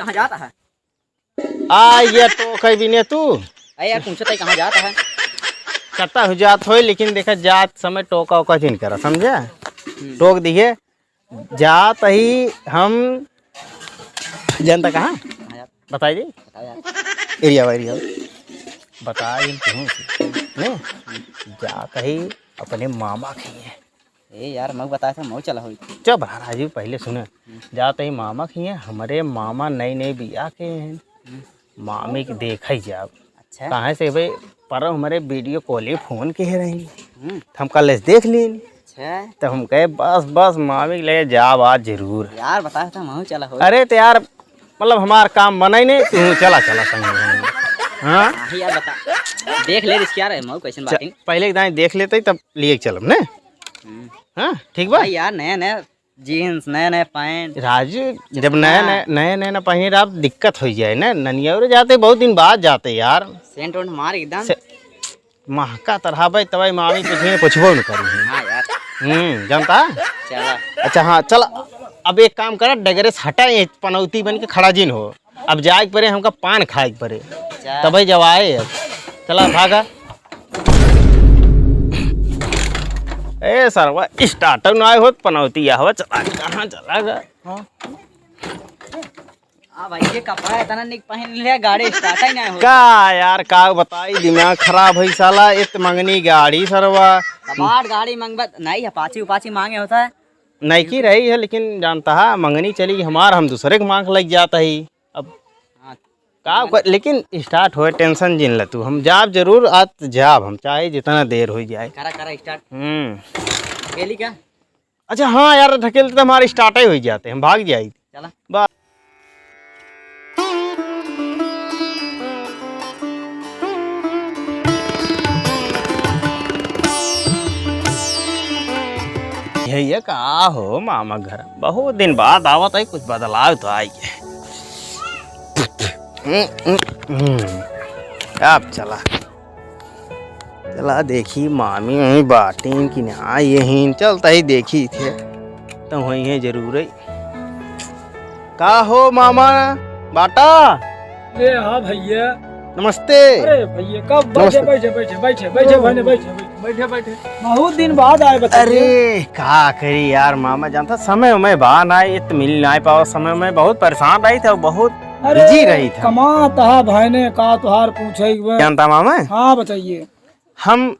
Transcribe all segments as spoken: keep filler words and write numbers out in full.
कहाँ जात है? आ, ये टोक है बिने तू। अरे यार, पूछत है कहाँ जात है? कता हो जात होई, लेकिन देखा जात समय टोका ओका जिन करा, समझा? हम्म। टोक दिए, जात ही हम जनता कहाँ? कहाँ जात? बताई दी। बताओ यार। एरिया बा, एरिया बा। बता दी कहूँ से। नहीं, जात ही अपने मामा के है। ए यार, मऊ बताया था, मऊ चला होई। चुप रहा राजू, पहले सुने। हम्म। जात ही मामा के हियाँ, हमरे मामा नई नई बियाह के हैं। हम्म। मामी के देखा ही जाब। अच्छा। काहे से भाई, पर हमरे वीडियो कॉल ही फोन के रही। हम्म। त हम कल से देख लीन। अच्छा। त हम कहे, "बस, बस, मामी के ले जाब आज जरूर।" यार, बताया था, मऊ चला होई। अरे, त यार, मतलब, हमार काम बना ही नहीं, तू चला, चला संग में। हाँ? हाँ यार, बता। देख ले, रिस्क यार, मऊ कैसन च-, बाटिन। पहले एक दाएं देख लेते ही, तब लिए के चलब, ने? हम्म। हाँ, ठीक बा? भाई यार, नया नया जींस, नया नया पैंट, राजू, जब चश्मा। नया नया, नया नया ना पहिरे, आप दिक्कत हो जाए ना, ननिया और जाते, बहुत दिन बाद जाते यार। सेंट वेंट मार एकदम। से-, महका तरह भाई, तबाई मामी पूछे, पूछबो न करी। हाँ यार। हम्म, जानता? चला। अच्छा, हाँ, चला। अब एक काम करा, डगरे से हटा, ये पनौती बन के खड़ा जिन हो। अब जाए के परे, हमका पान खाए के परे। जा। तबे जब आए अब। चला, भागा। ए सरवा, स्टार्टर ना आए होत, पनौती आवा, चला, कहाँ चला गा? हाँ। आ भाई, ये कपड़ा इतना निक पहन लिया, गाड़ी स्टार्ट ही नहीं होता। का यार, का बताई, दिमाग खराब है साला, इत मंगनी गाड़ी सरवा। कबाड़ गाड़ी मंगबत नहीं, अपाची उपाची मांगे होता है। नइकी रही है, लेकिन जानता है, मंगनी चली हमार, हम दूसरे के मांग लग जाता ही। अब हाँ। का कर, लेकिन स्टार्ट होए, टेंशन जिन ल तू, हम जाब जरूर, आज जाब हम, चाहे जितना देर हो जाए। करा, करा स्टार्ट। हम्म। गेली का? अच्छा, हाँ यार, ढकेलते तो हमारे स्टार्ट ही हो जाते, हम भाग जाई। चला। बस। ये, ये का हो मामा घर, बहुत दिन बाद आवत है, कुछ बदलाव तो आई है। अब चला, चला देखी मामी वहीं बाटीन कि ना, यहीं चलता ही देखी थे, तो वहीं है जरूर है। का हो मामा, बाटा? ए, हाँ भैया। नमस्ते। अरे भैया, कब? बैठे, नमस्ते। बैठे, बैठे, बैठे, बैठे, ओह। बहने, बैठे, बैठे, बैठे, बैठे। बहुत दिन बाद आए बच्चे। अरे, का करी यार मामा, जानता समय में बा ना, इत मिल ना पावा समय में, बहुत परेशान रही था, बहुत अरे, बिजी रही था। कमात हा भाई ने, का तुहार पूछे एक बार। जानता मामा? हाँ, बताइए। हम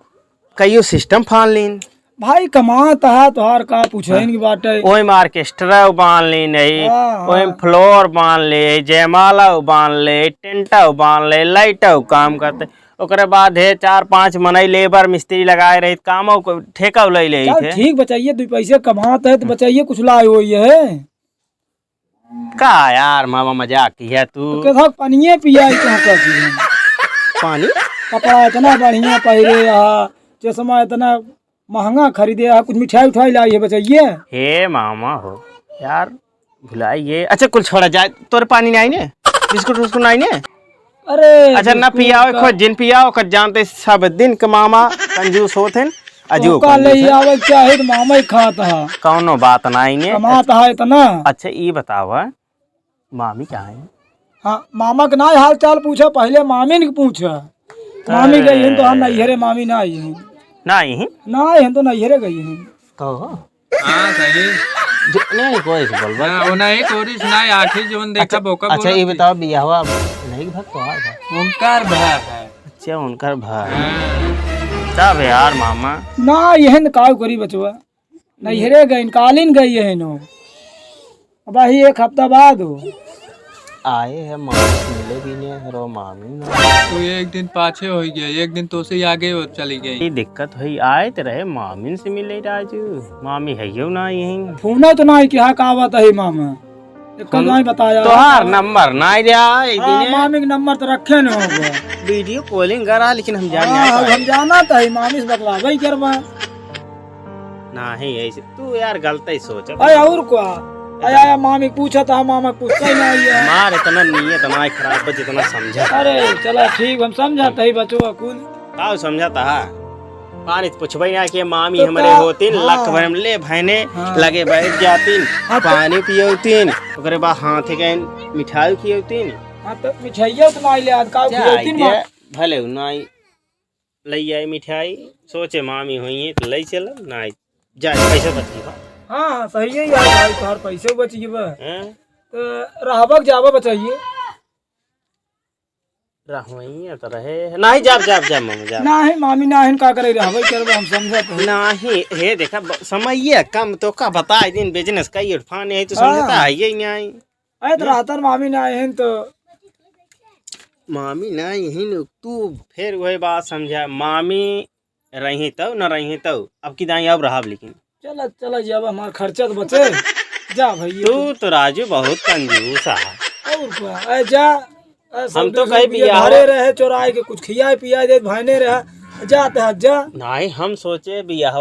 कईयो सिस्टम फान लीन। भाई, कमात हा, तोहार का पूछे हाँ। इनकी बात है। ओहिम ऑर्केस्ट्रा बांध ली नहीं, हाँ, हाँ। ओहिम फ्लोर बांध ले, जयमाला बांध ले, टेंट बांध ले, लाइट काम करते। ओकरे बाद है चार पांच मनई लेबर मिस्त्री लगाए रही, काम ठेका ले ले चल थे। ठीक बचाइए, दो पैसे कमात है तो बचाइए, कुछ लाए हो ये है। का यार मामा, मजाक किया तू। तो कैसा पानिये पिया है, कहाँ का पिया है? पानी? कपड़ा इतना बढ़िया पहिरे हा, चश्मा इतना महंगा खरीदे हा, कुछ मिठाई उठाई लाई है, बचाइए। हे मामा हो यार, भुलाइए। अच्छा, कुल छोड़ा जाए, तोरे पानी नहीं ने, बिस्कुट उस्कुट नहीं ने? अरे, अच्छा, ना बिस्कुट पियावे का खोज, जिन पियावे खोज, जानते सब दिन के मामा कंजूस होत हैं। अजू ओका कौन ले दूसरा? आवे के चाहे तो मामा ही खात हा। कौनो बात नाई ने। कमात हा इतना। अच्छा, ई बतावा, मामी कहाँ है? हाँ, मामा के नाई हाल चाल पूछा, पहले मामी ने पूछा। मामी अरे। गई हैं तो हम नैहरे, मामी ना आई हैं। ना आई हैं? ना आई हैं तो नैहरे गई हैं। कहो। हाँ, सही। जो, नहीं, कोई से बोल, बोल। हाँ, वो नहीं, कोरिस नहीं, आखिर जोन देखा अच्छा, बोका अच्छा, बोलत ये थी। बताओ, बियाहवा नहीं भा तोहार भा? उनकर भा है। अच्छा, उनकर भा है। हाँ। तब यार मामा। ना, यहन काव करी बचवा। नैहरे गइन, कालिन गई है नो। अब वही एक हफ्ता बाद हो। आए है मामी मिले भी नहीं, रो मामी ना। तू एक दिन पाछे हो गया, एक दिन तो से आगे वो चली गई। ये दिक्कत हुई, आए तो रहे मामिन से मिले राजू, मामी है यो ना यहीं। फोन तो ना कि हाँ, का बात है मामा? एक फोन नहीं बताया। तोहार नंबर ना रहा, एक हाँ, दिन है। मामी के नंबर तो रखे न होगा। वीडियो कॉलिंग करा, लेकिन हम जान हाँ, नहीं पाए। हम जाना था, मामी से बतलावे ही करवा। नहीं, ऐसे तू यार गलत ही सोच। अरे और क्या? अरे आया मामी पूछा था, मामा पूछता ही नहीं है। मार इतना नीयत ना खराब बा, जितना समझा। अरे चला ठीक, हम समझा तही बचो कुल। का समझा था? पानी तो पूछबे ना कि मामी तो हमरे का? होतीन, हाँ। लक भर में ले भैने हाँ। लगे बैठ जातीन, हाँ, तो पानी पियौतीन, ओकरे बाद हाथे के मिठाई खियौतीन। हाँ, तो मिठाइया तो नाई ले आज, का जा, खियौतीन दे, माँ? भले उ नाई लई आई मिठाई, सोचे मामी होई है तो लई चल, नाई जाए, पैसा बची बा। हाँ, हाँ, सही है यार भाई, तोहार पैसे बची बा। हैं? तो रहबक जाबा बचाइए। रहवइया तो रहे। नाही, जाब, जाब, जाब, मामा, जाब। नाही, मामी, नाही, का करे, रहबे करबे, हम समझत है। नाही, हे देखा, ब-, समइया कम तो का बताई दिन, business कई उठफाने है, तो समझता हाँ। है, यही नाही। अरे, तो हम्म। रहतन मामी नाही है, तो मामी नाही है, तू फिर वही बात समझा, मामी रही तौ, न रही तौ, अब की दाई अब रहब लेकिन। चला, चला जी, अब हमार खर्चा तो बचे। जा भैया। तू तो राजू बहुत कंजूस है। और का? ए, जा। ए, हम तो कहीं भी बियाह घरे रहे, चोराए के कुछ खियाए पियाए दे, भाई ने रहा। जा ते हट जा। नाही, हम सोचे बियाह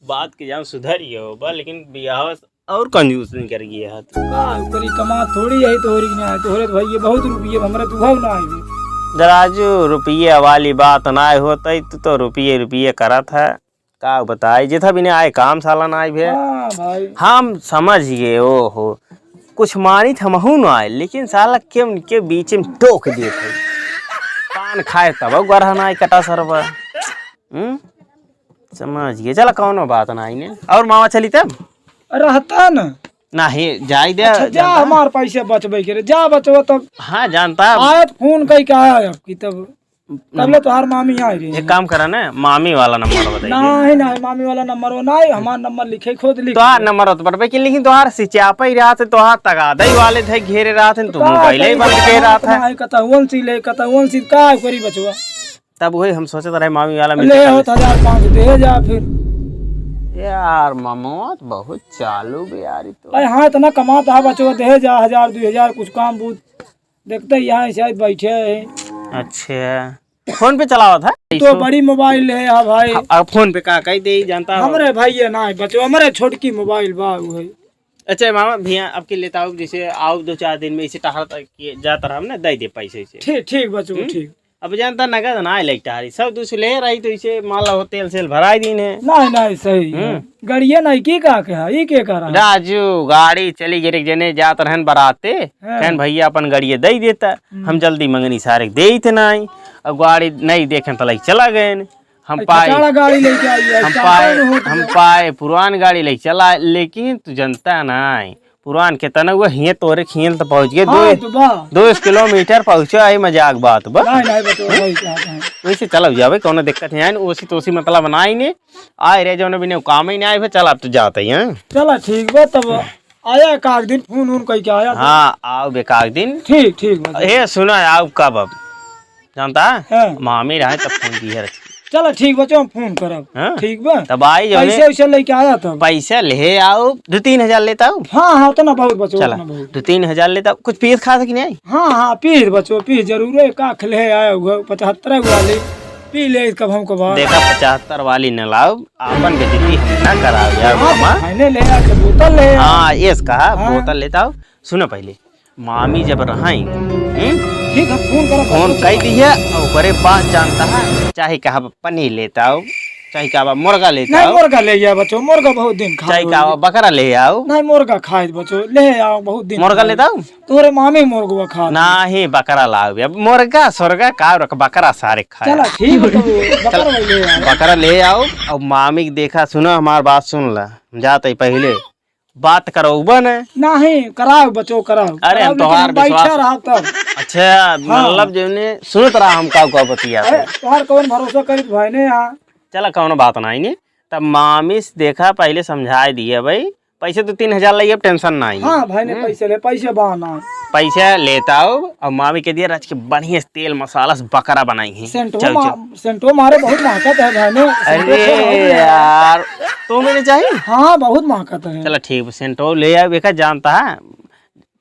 बात के जान सुधर ही हो, बा, लेकिन बियाह और कंजूस नहीं कर गया है तू। का करी, कमा थोड़ी है तोहरी ना है, तोहरे तो भैया बहुत रुपये, हमरा तो भाव ना आए। राजू, रुपये वाली बात ना होतई, तू तो रुपये, रुपये करत है। का बताई, जेथा बिने आए काम साला ना आए भे। हाँ भाई। हम समझ गए, ओ हो, कुछ मानी था महू ना आए, लेकिन साला के उनके बीच में टोक दिए थे। पान खाए तब गरह ना आए कटा सरवा। हम्म? समझ गए, चला कौनो बात ना आई ने। और मामा चली तब? रहता न। नाही, जाई दे, अच्छा, जा, जानता? हमार पैसे बचबे के रे, जा बचवा तब। हाँ, जानता। आयत फोन कई के आया अब की तब। तबले तोहार मामी आई रही। एक काम करा ना, मामी वाला नंबर बताइए। नाही, नाही, मामी वाला नंबर वो नाही, हमार नंबर लिखे, खुद लिख तोहार ले। नंबर तो बटबे कि, लेकिन तोहार सिचापा ही रहत है, तोहार तगादई वाले थे, घेरे रहत है, तो तू का मोबाइल ही करी बंद बचवा, के रहत है। नाही, कतहुअन सी ले, कतहुअन सी का करी बचवा? तब वही हम सोचत रहे, मामी वाला मिलते ले कर होत ले। हजार पाँच दे जा फिर। यार, मामा तो बहुत चालू बे यार, ई तो। अरे हाँ, इतना कमाता है बचवा, दे जा हजार, दुई हजार, कुछ काम बूत। देखते ही यहाँ शायद बैठे हैं। अच्छा, फोन पे चलावत है? तो बड़ी मोबाइल है, हाँ भाई। हाँ, अब फोन पे का कही दे, जानता हो? हमरे भाई ये ना है, बचवा, हमरे छोटकी मोबाइल बा, वो है। अच्छा मामा, भैया आपके लेता हूँ, जैसे आओ दो चार दिन में इसे टहर तक के जाता रहा, हमने दे दे पैसे इसे। ठीक, ठीक बचवा, हम्म? ठीक। अब जानता नगद ना ले टहरी, सब दूसरे ले रही तो इसे मान लो तेल सेल भराई दीन है। नहीं, नहीं, सही है। हम्म। गड़िया नहीं की का के है, ई के करा? राजू, गाड़ी चली गिरे जने जात रहन बराते, हाँ। कहन भैया अपन गड़िया दे देता, हम्म। हम जल्दी मंगनी सारे दे ही थे नहीं, अब गाड़ी नहीं देखें तो लई चला गए। हम अरे पाए, कचाड़ा गाड़ी लेके आई है, हम चार पाए, पाँच होत हम गया। पाए पुरान गाड़ी लेके चला, लेकिन तू जनता नाई, पुरान के तना हुआ हिये तोरे खियल त पहुँच गए, हाँ, दो, तो बा। दो किलोमीटर पहुँचो, आई मजाक बात बा। नहीं, नहीं, बचवा, वही क्या है। वैसे चलब जाबे, कौनो दिक्कत नहीं आई, ओसी तोसी मतलब नाई ने, आए रहे जौन बिने काम ही नहीं आए, फिर चल अब तो जाते ही हैं। चला ठीक बा, तब आया एक आध दिन फोन वोन कई के आया तो। हाँ, आओ बे एक आध दिन। ठीक, ठीक बा। हे सुना, आओ कब अब? जानता है? हाँ। मामी रहे तब फोन की है रखी। चला ठीक बा, हम फोन करब। हाँ? ठीक बा। तब आई जौने पैसे वैसे लेके आया तब। पैसा ले आओ, दो तीन हजार लेता हूँ। हाँ, हाँ, उतना बहुत बचो, चला, उतना बहुत। दो तीन हजार लेता हूँ। कुछ पीस खा सकी नहीं? हाँ, हाँ, पीस बचो, पीस जरूर है, का खले आया हुआ, पचहत्तर वाली। पी ले कब हमको बाहर। देखा, पचहत्तर वाली न लाओ, आपन बेइज्जती हम ना कराओ यार हाँ, मामा। मैंने ले आ, अच्छा, बोतल ले आ। हाँ, ये कहा, हाँ। बोतल लेता आओ। सुनो पहले, मामी जब रहाई, हम्म? ठीक है, फोन करो, फोन करो। कई दी है, और ओकरे बाद जानता है, चाहे कहा पनीर लेता आओ, चाहे कहा मुर्गा लेता नहीं, आओ। मुर्गा ले गया बच्चों, मुर्गा बहुत दिन खा चाहे लो। कहा बकरा ले आओ। नहीं, मुर्गा खाए बच्चों, ले आओ, बहुत दिन मुर्गा खा लेता आओ। तोरे मामी मुर्गवा खा। नाही, बकरा लाओ बे। अब मुर्गा, सोरगा का रख, बकरा सारे खाए। चला, ठीक है, तो बकरा चला, ले आओ। बकरा ले आओ। अब मामी के देखा, सुनो, हमार बात सुन ला। हम जात ही पहले। बात करौबा ने? नाही, कराओ बचो, कराओ। अरे, हम कराओ, लेकिन तोहार हम बैठा विश्वास रहा तब। अच्छा, हाँ। मतलब, जौने सुनत रहा हम का, का बतिया अरे, तो। तोहार कौन भरोसा करित भाई ने यहाँ? चला, कौनो बात नाही ने। तब मामी से देखा, पहले समझाए दिए भाई, पैसे तो तीन हजार लइए, अब tension नाही। हाँ, भाई ने हम्म। पैसे ले, पैसे बहाना। पैसे लेता हो, और मामी के दिए रच के बढ़िया से तेल मसाला से बकरा बनाई है। सेंटो चल, मा-, चल। सेंटो मारे बहुत महकत है भाई ने, सेंटो अरे से बहुत यार, तो मेरे चाहिए? हाँ, बहुत महकत है। चला ठीक, सेंटो ले आओ, बेका जानता है,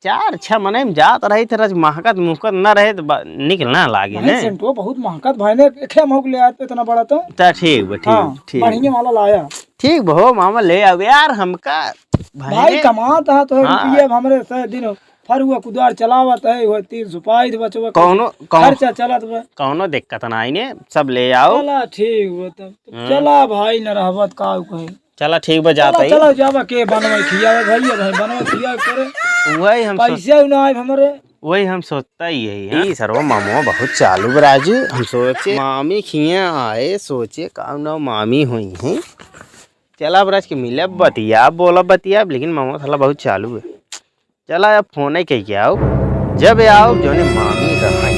चार छह मने में जात रही थे, रच महकत मुहकत न रहे तो बा-, निक ना लागे भाई, ने। सेंटो बहुत महकत भाई ने, एक है मौक ले आए तो इतना बड़ा तो। ता ठीक बा, ठीक, हाँ, ठीक। बढ़िया वाला लाया। ठीक बा हो मामा, ले आओ यार, हमका भाई भाई ने कमात है तो हाँ। रुपये अब हमरे से दिन फरुआ कुदार चलावत है, वह तीन सौ पाई दे बचवा के कौनो, कौन-, खर्चा चलत बा। कौनो दिक्कत नाहीं ने, सब ले आओ। चला ठीक बा तब। हाँ। चला भाई, न रहबत का कहे। चला ठीक बा, जात चला, ही। चला जाबा के बनवा खियावे भैया, भाई बनवा खियावे करे। वही हम सोच- पैसे ना आए हमरे। वही हम सोचता ही है, हाँ? ई सरवा मामो बहुत चालू बा राजू। हम सोचे मामी खिया आए, सोचे का ना मामी हुई हैं। चला अब राज के मिलब, बतिया, बोलब, बतिया, लेकिन मामो साला बहुत चालू है। चला अब फोन ही कह के आओ, जब आओ जोने मामी रहे।